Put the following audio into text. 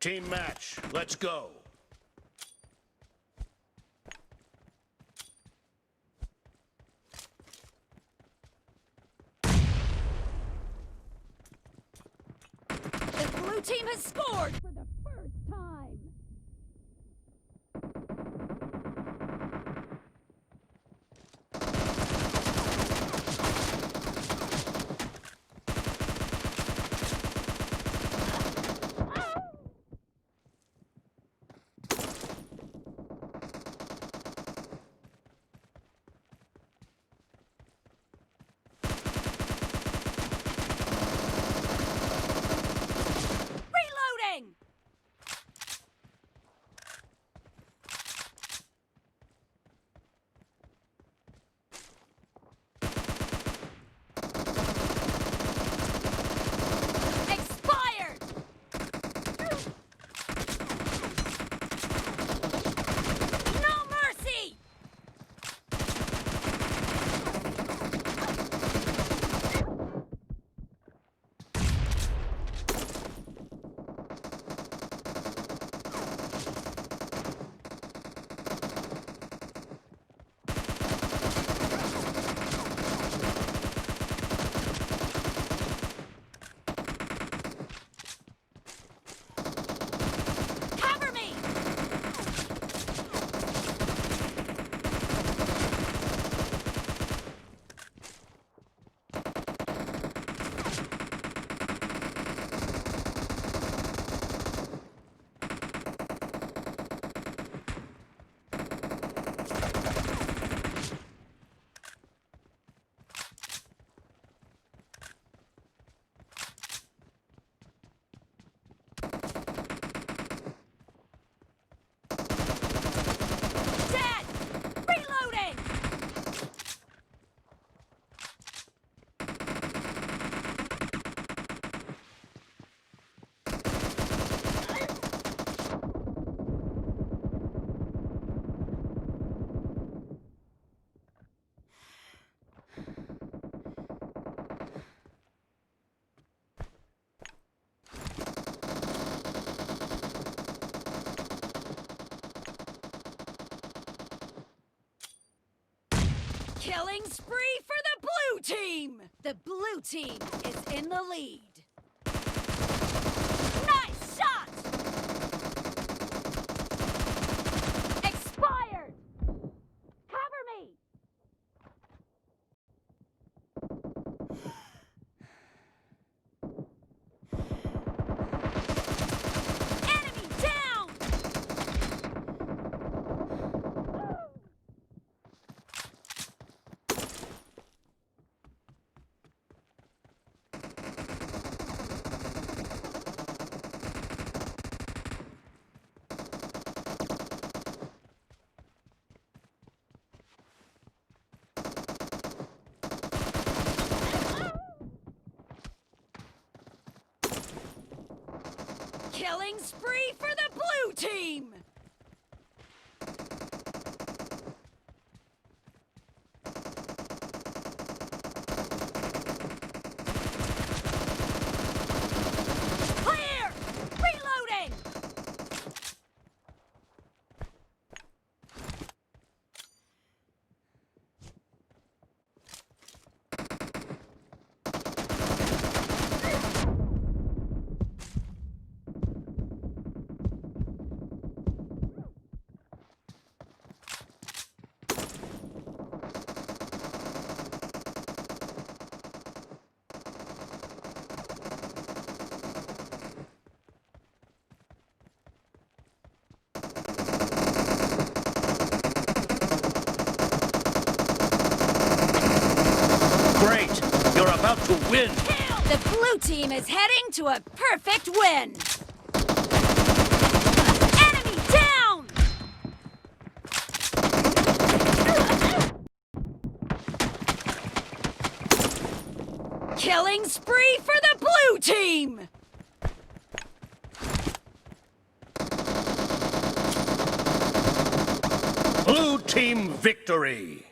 Team match, let's go. The blue team has scored for the first time. Reloading! Expired! No mercy! Cover me! Dead! Reloading! Killing spree for the blue team! The blue team is in the lead. Nice shot! Expired! Cover me! Enemy down! Killing spree for the blue team! Clear! Reloading! Great! You're about to win! The blue team is heading to a perfect win! Enemy down! Killing spree for the blue team! Blue team victory!